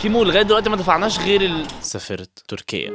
كيمو لغاية دلوقتي ما دفعناش غير سافرت تركيا.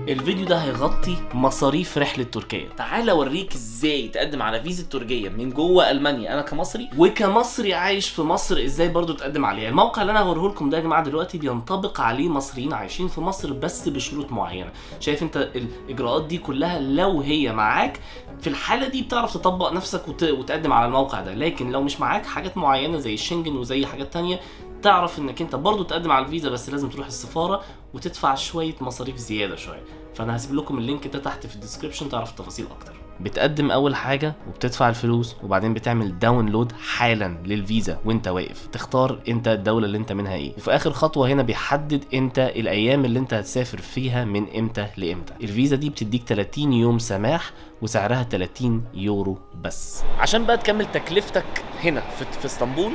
الفيديو ده هيغطي مصاريف رحلة تركيا. تعال اوريك ازاي تقدم على فيزا تركيا من جوه المانيا، انا كمصري وكمصري عايش في مصر ازاي برضو تقدم عليها. الموقع اللي انا هوريه لكم ده يا جماعة دلوقتي بينطبق عليه مصريين عايشين في مصر بس بشروط معينة. شايف انت الاجراءات دي كلها لو هي معاك في الحالة دي بتعرف تطبق نفسك وتقدم على الموقع ده، لكن لو مش معاك حاجات معينة زي الشنجن وزي حاجات تانية تعرف انك انت برضو تقدم على الفيزا بس لازم تروح السفارة وتدفع شوية مصاريف زيادة شوية. فانا هسيب لكم ال link ده تحت في ال description تعرف التفاصيل اكتر. بتقدم اول حاجة وبتدفع الفلوس وبعدين بتعمل download حالا للفيزا وانت واقف، تختار انت الدولة اللي انت منها ايه، وفي اخر خطوة هنا بيحدد انت الايام اللي انت هتسافر فيها من امتى لامتى. الفيزا دي بتديك 30 يوم سماح وسعرها 30 يورو بس. عشان بقى تكمل تكلفتك هنا في اسطنبول،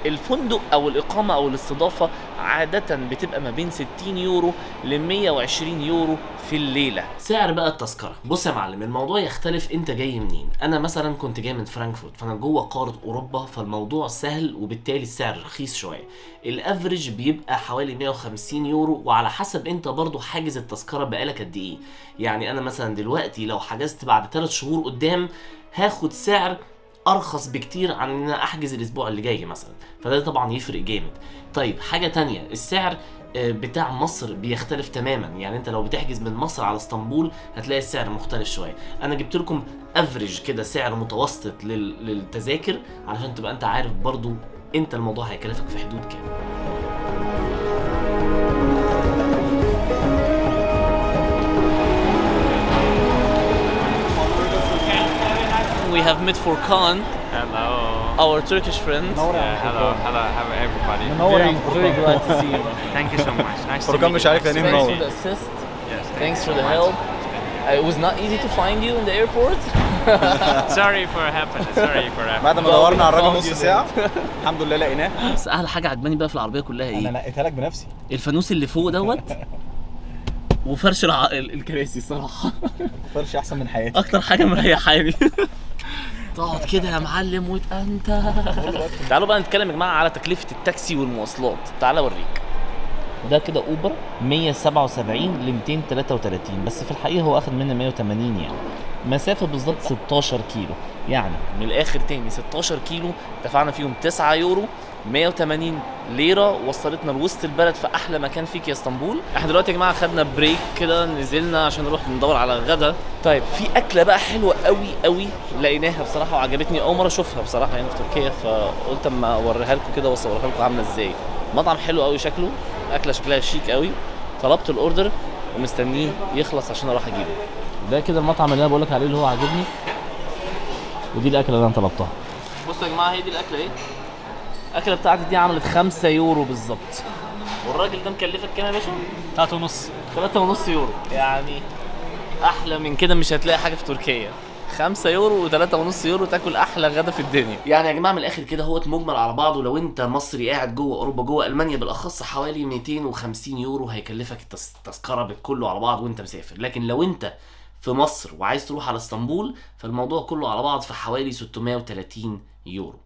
الفندق او الاقامة او الاستضافة عادة بتبقى ما بين 60 يورو ل 120 يورو في الليلة. سعر بقى التذكرة، بص يا معلم الموضوع يختلف انت جاي منين. انا مثلا كنت جاي من فرانكفورت فانا جوه قارة اوروبا فالموضوع سهل وبالتالي السعر رخيص شوية. ال average بيبقى حوالي 150 يورو وعلى حسب انت برضو حاجز التذكرة بقالك قد ايه. يعني انا مثلا دلوقتي لو حجزت بعد 3 شهور قدام هاخد سعر ارخص بكتير عن ان انا احجز الاسبوع اللي جاي مثلا، فده طبعا يفرق جامد. طيب حاجة تانية، السعر بتاع مصر بيختلف تماما، يعني انت لو بتحجز من مصر على اسطنبول هتلاقي السعر مختلف شوية. انا جبت لكم average كده سعر متوسط للتذاكر علشان تبقى انت عارف برضو انت الموضوع هيكلفك في حدود كام. We have met Furkan. Hello. Our Turkish friend. Yeah, hello, hello, hello everybody. Very, very glad to see you. Thank you so much. Nice to meet you. Furkan مش عارف يعني ايه Thanks منور. for the assist. Yes, Thanks you for so the much. help. It was not easy to find you in the airport. Sorry for happening. Sorry for happening. بعد ما دورنا على الراجل نص ساعة الحمد لله لقيناه. بس أحلى حاجة عجباني بقى في العربية كلها إيه؟ أنا نقيتها لك بنفسي. الفانوس اللي فوق دوت وفرش الكراسي الصراحة. فرش أحسن من حياتي. أكتر حاجة مريحاني. تقعد كده يا معلم وانت. تعالوا بقى نتكلم يا جماعة على تكلفة التاكسي والمواصلات. تعالى اوريك. ده كده اوبر 177 ل 233، بس في الحقيقة هو اخد منا 180، يعني مسافة بالظبط 16 كيلو، يعني من الاخر تاني 16 كيلو دفعنا فيهم 9 يورو 180 ليرة، وصلتنا لوسط البلد في احلى مكان فيك يا اسطنبول. احنا دلوقتي يا جماعة خدنا break كده، نزلنا عشان نروح ندور على غدا. طيب في اكله بقى حلوة قوي قوي لقيناها بصراحة وعجبتني، اول مرة اشوفها بصراحة هنا في تركيا، فقلت اما اوريها لكم كده واصورها لكم عامله ازاي. مطعم حلو قوي شكله، اكله شكلها شيك قوي. طلبت ال order ومستنيه يخلص عشان اروح اجيبه. ده كده المطعم اللي انا بقول لك عليه اللي هو عاجبني، ودي الاكلة اللي انا طلبتها. بصوا يا جماعة هي دي الاكلة ايه؟ الاكلة بتاعتي دي عملت 5 يورو بالظبط. والراجل ده مكلفك كام يا باشا؟ 3.5. 3.5 يورو، يعني احلى من كده مش هتلاقي حاجة في تركيا. 5 يورو و3.5 يورو تاكل احلى غدا في الدنيا. يعني يا جماعة من الاخر كده هو مجمل على بعضه، لو انت مصري قاعد جوه اوروبا جوه المانيا بالاخص حوالي 250 يورو هيكلفك التذكرة بكله على بعض وانت مسافر. لكن لو انت في مصر وعايز تروح على اسطنبول فالموضوع كله على بعض في حوالي 630 يورو.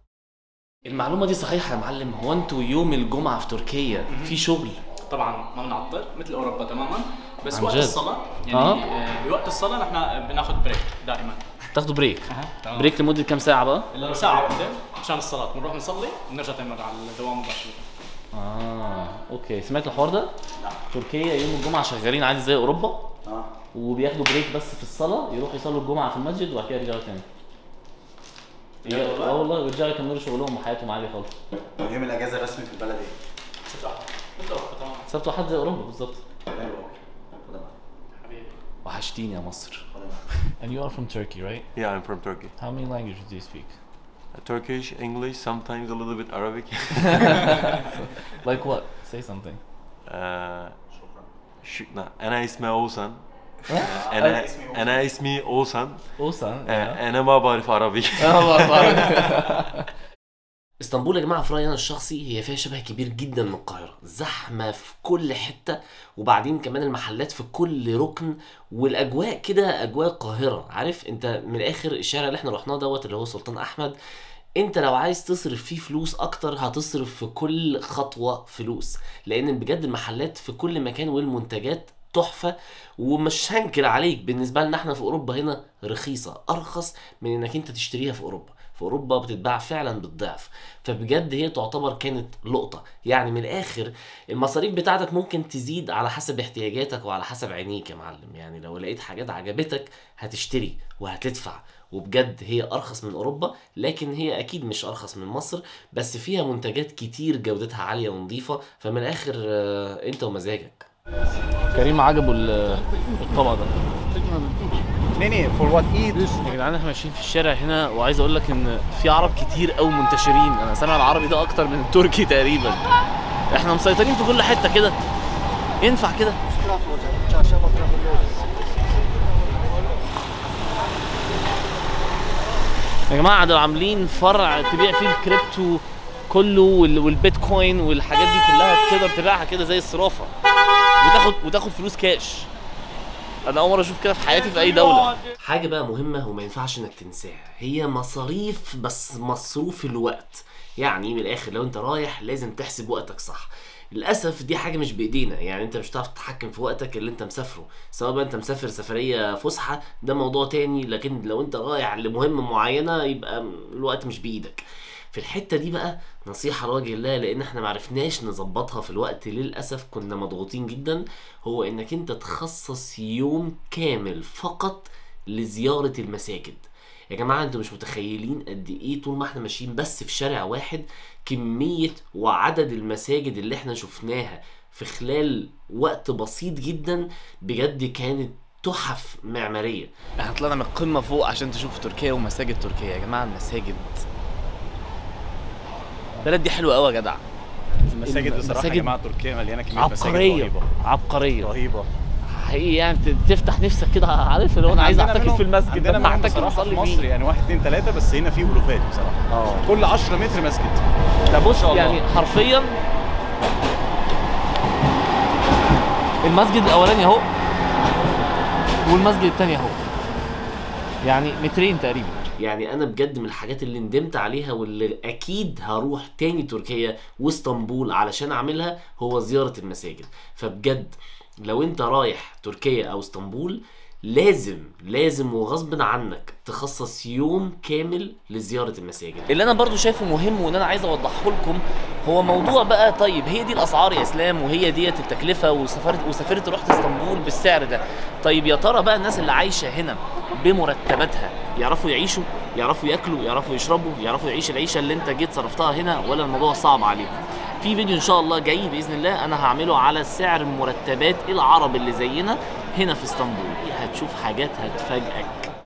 المعلومة دي صحيحه يا معلم؟ هو انتوا يوم الجمعة في تركيا في شغل؟ طبعا ما بنعطل مثل اوروبا تماما، بس وقت جد؟ الصلاة يعني بوقت الصلاة نحن بناخذ break دائما. تاخدوا break؟ تمام. break لمدة كام ساعة بقى؟ ساعة واحدة مشان الصلاة، بنروح نصلي بنرجع تاني مرة على الدوام مباشرة. okay، سمعت الحوار ده؟ لا. تركيا يوم الجمعة شغالين عادي زي اوروبا، وبياخدوا break بس في الصلاة، يروحوا يصلوا الجمعة في المسجد وبعد كده يرجعوا تاني. والله ويرجعوا يكملوا شغلهم وحياتهم عادي خالص. يوم الاجازة الرسمي في البلد ايه؟ سبت وحد مثل اوروبا تماما. سبت وحد زي اوروبا بالظبط. حلو قوي. حبيبي وحشتيني يا مصر. And you are from Turkey, right? Yeah, I'm from Turkey. How many languages do you speak? Turkish, English, sometimes a little bit Arabic. Like what? Say something. أنا اسمي أوسان. أنا اسمي أوسان. أوسان. أنا ما بعرف عربي. أنا ما بعرف عربي. اسطنبول يا جماعة في رايي انا الشخصي هي فيها شبه كبير جدا من القاهرة، زحمة في كل حتة، وبعدين كمان المحلات في كل ركن، والاجواء كده اجواء القاهرة. عارف انت من الاخر الشارع اللي احنا رحناه دوت اللي هو سلطان احمد، انت لو عايز تصرف فيه فلوس اكتر هتصرف في كل خطوة فلوس، لان بجد المحلات في كل مكان والمنتجات تحفة. ومش هنكر عليك، بالنسبة لنا احنا في اوروبا هنا رخيصة، ارخص من انك انت تشتريها في اوروبا. في اوروبا بتتباع فعلا بالضعف. فبجد هي تعتبر كانت لقطة. يعني من الاخر المصاريف بتاعتك ممكن تزيد على حسب احتياجاتك وعلى حسب عينيك يا معلم. يعني لو لقيت حاجات عجبتك هتشتري وهتدفع، وبجد هي ارخص من اوروبا، لكن هي اكيد مش ارخص من مصر، بس فيها منتجات كتير جودتها عالية ونظيفه. فمن الاخر انت ومزاجك. كريم عجبه الطبق ده. Nee, for what eat. يا جدعان احنا ماشيين في الشارع هنا، وعايز اقول لك ان في عرب كتير قوي منتشرين. انا سامع العربي ده اكتر من التركي تقريبا. احنا مسيطرين في كل حتة كده. ينفع كده؟ يا جماعة دول عاملين فرع تبيع فيه الكريبتو كله والبيتكوين والحاجات دي كلها، تقدر تبيعها كده زي الصرافه وتاخد فلوس كاش. انا اول مرة اشوف كده في حياتي في اي دولة. حاجة بقى مهمة وما ينفعش انك تنساها، هي مصاريف، بس مصروف الوقت. يعني من الاخر لو انت رايح لازم تحسب وقتك صح. للاسف دي حاجة مش بايدينا، يعني انت مش هتعرف تتحكم في وقتك اللي انت مسافرة، سواء بقى انت مسافر سفرية فسحة ده موضوع تاني، لكن لو انت رايح لمهمه معينة يبقى الوقت مش بايدك. في الحتة دي بقى نصيحة لوجه الله، لان احنا معرفناش نظبطها في الوقت للاسف، كنا مضغوطين جدا، هو انك انت تخصص يوم كامل فقط لزيارة المساجد. يا جماعة انتوا مش متخيلين قد ايه طول ما احنا ماشيين بس في شارع واحد كمية وعدد المساجد اللي احنا شفناها في خلال وقت بسيط جدا، بجد كانت تحف معمارية. احنا طلعنا من القمه فوق عشان تشوفوا تركيا ومساجد تركيا. يا جماعة المساجد، البلد دي حلوة قوي يا جدع. المساجد بصراحة يا جماعة تركيا مليانة كمية مساجد رهيبة، عبقرية رهيبة حقيقي. يعني تفتح نفسك كده، عارف اللي هو انا عايز اعتكف في المسجد، انا هعتكف اصلي فيه. في مصر يعني 1 2 3 بس، هنا في الوفات بصراحة. كل 10 متر مسجد. ده بص يعني حرفيا المسجد الاولاني اهو والمسجد الثاني اهو، يعني مترين تقريبا. يعني انا بجد من الحاجات اللي ندمت عليها واللي اكيد هروح تاني تركيا واسطنبول علشان اعملها هو زيارة المساجد. فبجد لو انت رايح تركيا او اسطنبول لازم لازم وغصب عنك تخصص يوم كامل لزيارة المساجد. اللي انا برضو شايفه مهم وان انا عايز اوضحه لكم هو موضوع بقى، طيب هي دي الاسعار يا اسلام وهي ديت التكلفة، وسافرت رحت اسطنبول بالسعر ده، طيب يا ترى بقى الناس اللي عايشة هنا بمرتباتها يعرفوا يعيشوا، يعرفوا ياكلوا، يعرفوا يشربوا، يعرفوا يعيشوا العيشة اللي انت جيت صرفتها هنا، ولا الموضوع صعب عليهم؟ في فيديو ان شاء الله جاي باذن الله انا هعمله على سعر مرتبات العرب اللي زينا هنا في اسطنبول، هتشوف حاجات هتفاجئك.